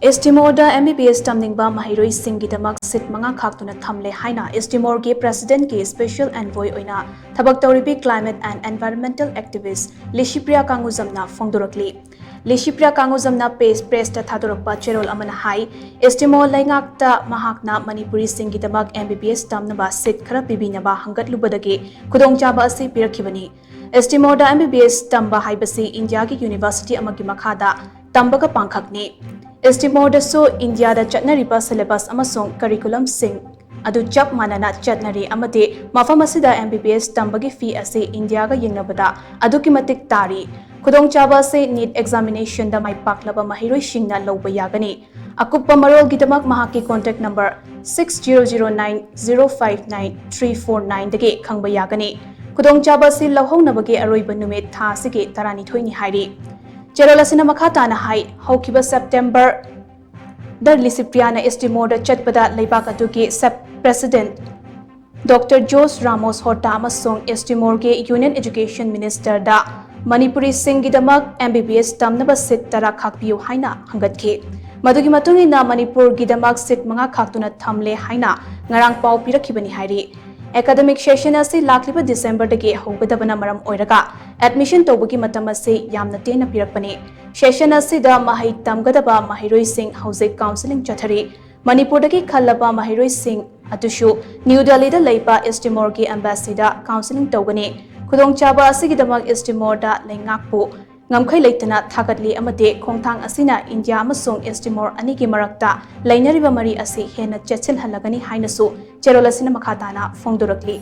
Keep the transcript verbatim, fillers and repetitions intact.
ꯏꯁꯇꯤꯃꯣꯔꯗ M B B ꯑꯦꯁ ꯇꯝꯅꯤꯡꯕ ꯃꯍꯩꯔꯣꯏꯁꯤꯡꯒꯤꯗꯃꯛ ꯁꯤꯠ ꯃꯉꯥ ꯈꯥꯛꯇꯨꯅ ꯊꯝꯂꯦ ꯍꯥꯏꯅ ꯏꯁꯇꯤꯃꯣꯔꯒꯤ ꯄ꯭ꯔꯦꯁꯤꯗꯦꯟꯠꯀꯤ ꯁ꯭ꯄꯦꯁꯦꯜ ꯑꯦꯟꯚꯣꯏ ꯑꯣꯏꯅ ꯊꯕꯛ ꯇꯧꯔꯤꯕꯤ climate and environmental activist Licypriya ꯀꯥꯡꯉꯨꯖꯝꯅ ꯐꯣꯡꯗꯣꯔꯛꯂꯤ꯫ ꯂꯤꯁꯤꯄ꯭ꯔꯤꯌꯥ ꯀꯥꯡꯉꯨꯖꯝꯅ ꯄ꯭ꯔꯦꯁ ꯄ꯭ꯔꯦꯁꯇ ꯊꯥꯗꯣꯔꯛꯄ ꯆꯦꯔꯣꯜ ꯑꯃꯅ ꯍꯥꯏ, ꯏꯁꯇꯤꯃꯣꯔ ꯂꯩꯉꯥꯛꯇ ꯃꯍꯥꯛꯅ ꯃꯅꯤꯄꯨꯔꯤꯁꯤꯡꯒꯤꯗꯃꯛ ꯑꯦꯝ ꯕꯤ ꯕꯤ ꯑꯦꯁ ꯇꯝꯅꯕ ꯁꯤꯠ ꯈꯔ ꯄꯤꯕꯤꯅꯕ ꯍꯪꯒꯠꯂꯨꯕꯗꯒꯤ ꯈꯨꯗꯣꯡꯆꯥꯕ ꯑꯁꯤ ꯄꯤꯔꯛꯈꯤꯕꯅꯤ꯫ ꯏꯁꯇꯤꯃꯣꯔꯗ ꯑꯦꯝ ꯕꯤ ꯕꯤ ꯑꯦꯁ ꯇꯝꯕ ꯍꯥꯏꯕꯁꯤ ꯏꯟꯗꯤꯌꯥꯒꯤ ꯌꯨꯅꯤꯚꯔꯁꯤꯇꯤ ꯑꯃꯒꯤ ꯃꯈꯥꯗ ꯇꯝꯕꯒ ꯄꯥꯡꯈꯛꯅꯤ꯫ ꯏꯁꯇꯤꯃꯣꯔꯗꯁꯨ ꯏꯟꯗꯤꯌꯥꯗ ꯆꯠꯅꯔꯤꯕ ꯁꯤꯂꯦꯕꯁ ꯑꯃꯁꯨꯡ ꯀꯔꯤꯀꯨꯂꯝꯁꯤꯡ ꯑꯗꯨ ꯆꯞ ꯃꯥꯟꯅꯅ ꯆꯠꯅꯔꯤ ꯑꯃꯗꯤ ꯃꯐꯝ ꯑꯁꯤꯗ ꯑꯦꯝ ꯕꯤ ꯕꯤ ꯑꯦꯁ ꯇꯝꯕꯒꯤ ꯐꯤ ꯑꯁꯤ ꯏꯟꯗꯤꯌꯥꯒ ꯌꯦꯡꯅꯕꯗ ꯑꯗꯨꯛꯀꯤ ꯃꯇꯤꯛ ꯇꯥꯔꯤ꯫ ꯈꯨꯗꯣꯡꯆꯥꯕ ꯑꯁꯤ ꯅꯤꯠ ꯑꯦꯛꯖꯥꯃꯤꯅꯦꯁꯟꯗ ꯃꯥꯏ ꯄꯥꯛꯂꯕ ꯃꯍꯩꯔꯣꯏꯁꯤꯡꯅ ꯂꯧꯕ ꯌꯥꯒꯅꯤ꯫ ꯑꯀꯨꯞꯄ ꯃꯔꯣꯜꯒꯤꯗꯃꯛ ꯃꯍꯥꯛꯀꯤ contact number six zero zero nine zero five nine three four nine ꯗꯒꯤ ꯈꯪꯕ ꯌꯥꯒꯅꯤ꯫ ꯈꯨꯗꯣꯡꯆꯥꯕ ꯑꯁꯤ ꯂꯧꯍꯧꯅꯕꯒꯤ ꯑꯔꯣꯏꯕ ꯅꯨꯃꯤꯠ ꯊꯥ ꯑꯁꯤꯒꯤ ꯇꯔꯥꯅꯤꯊꯣꯏꯅꯤ ꯍꯥꯏꯔꯤ꯫ ꯆꯦꯔꯣꯜ ꯑꯁꯤꯅ ꯃꯈꯥ ꯇꯥꯅ ꯍꯥꯏ, ꯍꯧꯈꯤꯕ ꯁꯦꯞꯇꯦꯝꯕꯔꯗ ꯂꯤꯁꯤꯄ꯭ꯔꯤꯌꯥꯅ ꯏꯁꯇꯤꯃꯣꯔꯗ ꯆꯠꯄꯗ ꯂꯩꯕꯥꯛ ꯑꯗꯨꯒꯤ ꯁꯕ ꯄ꯭ꯔꯦꯁꯤꯗꯦꯟꯠ ꯗꯣꯛꯇꯔ ꯖꯣꯔꯖ ꯔꯥꯃꯣꯁ ꯍꯣꯔꯇꯥ ꯑꯃꯁꯨꯡ ꯏꯁꯇꯤꯃꯣꯔꯒꯤ ꯌꯨꯅꯤꯌꯟ ꯑꯦꯖꯨꯀꯦꯁꯟ ꯃꯤꯅꯤꯁꯇꯔꯗ ꯃꯅꯤꯄꯨꯔꯤꯁꯤꯡꯒꯤꯗꯃꯛ ꯑꯦꯝ ꯕꯤ ꯕꯤ ꯑꯦꯁ ꯇꯝꯅꯕ ꯁꯤꯠ ꯇꯔꯥ ꯈꯥꯛꯄꯤꯌꯨ ꯍꯥꯏꯅ ꯍꯪꯒꯠꯈꯤ꯫ ꯃꯗꯨꯒꯤ ꯃꯇꯨꯡ ꯏꯟꯅ ꯃꯅꯤꯄꯨꯔꯒꯤꯗꯃꯛ ꯁꯤꯠ ꯃꯉꯥ ꯈꯥꯛꯇꯨꯅ ꯊꯝꯂꯦ ꯍꯥꯏꯅ ꯉꯔꯥꯡ ꯄꯥꯎ ꯄꯤꯔꯛꯈꯤꯕꯅꯤ ꯍꯥꯏꯔꯤ꯫ ꯑꯦꯀꯥꯗꯃꯤꯛ ꯁꯦꯁꯟ ꯑꯁꯤ ꯂꯥꯛꯂꯤꯕ ꯗꯤꯁꯦꯝꯕꯔꯗꯒꯤ ꯍꯧꯒꯗꯕꯅ ꯃꯔꯝ ꯑꯣꯏꯔꯒ ꯑꯦꯗꯃꯤꯁꯟ ꯇꯧꯕꯒꯤ ꯃꯇꯝ ꯑꯁꯤ ꯌꯥꯝꯅ ꯇꯦꯟꯅ ꯄꯤꯔꯛꯄꯅꯤ꯫ ꯁꯦꯁꯟ ꯑꯁꯤꯗ ꯃꯍꯩ ꯇꯝꯒꯗꯕ ꯃꯍꯩꯔꯣꯏꯁꯤꯡ ꯍꯧꯖꯤꯛ ꯀꯥꯎꯟꯁꯤꯂꯤꯡ ꯆꯠꯊꯔꯤ꯫ ꯃꯅꯤꯄꯨꯔꯗꯒꯤ ꯈꯜꯂꯕ ꯃꯍꯩꯔꯣꯏꯁꯤꯡ ꯑꯗꯨꯁꯨ ꯅ꯭ꯌꯨ ꯗꯦꯜꯂꯤꯗ ꯂꯩꯕ ꯏꯁꯇꯤꯃꯣꯔꯒꯤ ꯑꯦꯝꯕꯦꯁꯤꯗ ꯀꯥꯎꯟꯁꯤꯂꯤꯡ ꯇꯧꯒꯅꯤ꯫ ꯈꯨꯗꯣꯡꯆꯥꯕ ꯑꯁꯤꯒꯤꯗꯃꯛ ꯏꯁꯇꯤꯃꯣꯔꯗ ꯂꯩꯉꯥꯛꯄꯨ ꯉꯝꯈꯩ ꯂꯩꯇꯅ ꯊꯥꯒꯠꯂꯤ ꯑꯃꯗꯤ ꯈꯣꯡꯊꯥꯡ ꯑꯁꯤꯅ ꯏꯟꯗꯤꯌꯥ ꯑꯃꯁꯨꯡ ꯏꯁꯇꯤꯃꯣꯔ ꯑꯅꯤꯒꯤ ꯃꯔꯛꯇ ꯂꯩꯅꯔꯤꯕ ꯃꯔꯤ ꯑꯁꯤ ꯍꯦꯟꯅ ꯆꯦꯠꯁꯤꯜꯍꯜꯂꯒꯅꯤ ꯍꯥꯏꯅꯁꯨ ꯆꯦꯔꯣꯜ ꯑꯁꯤꯅ ꯃꯈꯥ ꯇꯥꯅ ꯐꯣꯡꯗꯣꯔꯛꯂꯤ꯫